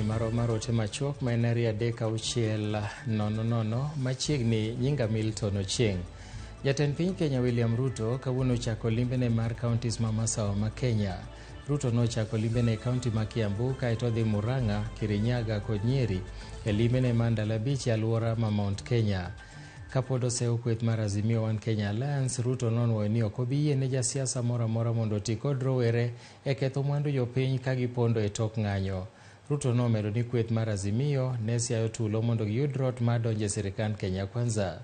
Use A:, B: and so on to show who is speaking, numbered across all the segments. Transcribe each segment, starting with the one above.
A: marwa mar ote machuok ma en 23600 machiegni nyinga Milton Ochieng. Jatend piny Kenya William Ruto kawuono ochako limbene mar counties ma masawa ma Kenya. Ruto nochako limbene e kaunti ma Kiambu kaeto odhi Murang'a, Kirinyaga kod Nyeri e limbene mar ndalo 5 e alwora ma Mount Kenya. Kapod osew kweth mar Azimio One Kenya Alliance, Ruto nonwoyo ni ok obi yie ne jasiasa moro amora mondo oti kod rowere e ketho mwandu jopiny ka gipondo e tok ng'anyo. Ruto nomedo ni kweth mar Azimio ne siayo tulo mondo giyud rot mar donjo e sirikand Kenya Kwanza.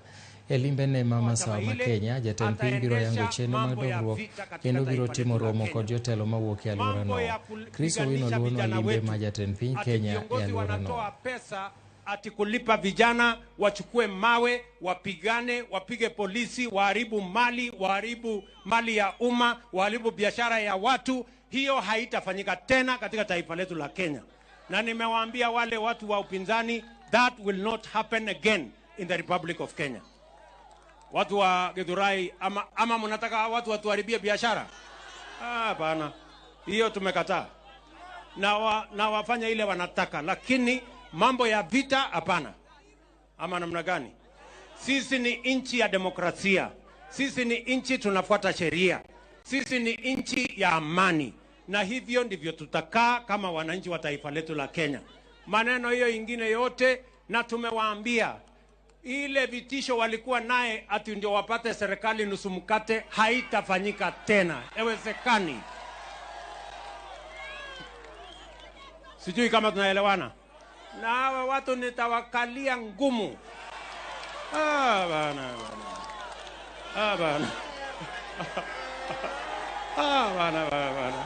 A: E limbene ma masawa ma Kenya, jatend piny biro yango chenro mag dongruok kendo biro timo romo kod jotelo mawuok e alworano. Chris Owino luwonwa limbe ma jatend piny Kenya e alworano.
B: Ati kulipa vijana wachukue mawe wapigane, wapige polisi, waharibu mali, waharibu mali ya umma, waharibu biashara ya watu. Hiyo haitafanyika tena katika taifa letu la Kenya, na nimewaambia wale watu wa upinzani, that will not happen again in the Republic of Kenya. Watu wa Githurai, ama mnataka watu watuharibie biashara? Ah, bana, hiyo tumekataa. Na wafanya ile wanataka, lakini mambo ya vita hapana. Ama namna gani? Sisi ni nchi ya demokrasia. Sisi ni nchi tunafuata sheria. Sisi ni nchi ya amani, na hivyo ndivyo tutakaa kama wananchi wa taifa letu la Kenya. Maneno hiyo ingine yote, na tumewaambia ile vitisho walikuwa naye ati ndio wapate serikali nusu mkate haitafanyika tena, haiwezekani. Sijui kama tunaelewana. Na hawa watu nitawakalia ngumu. Ah, bana, bana. Ah, bana. Ah, bana, bana, bana.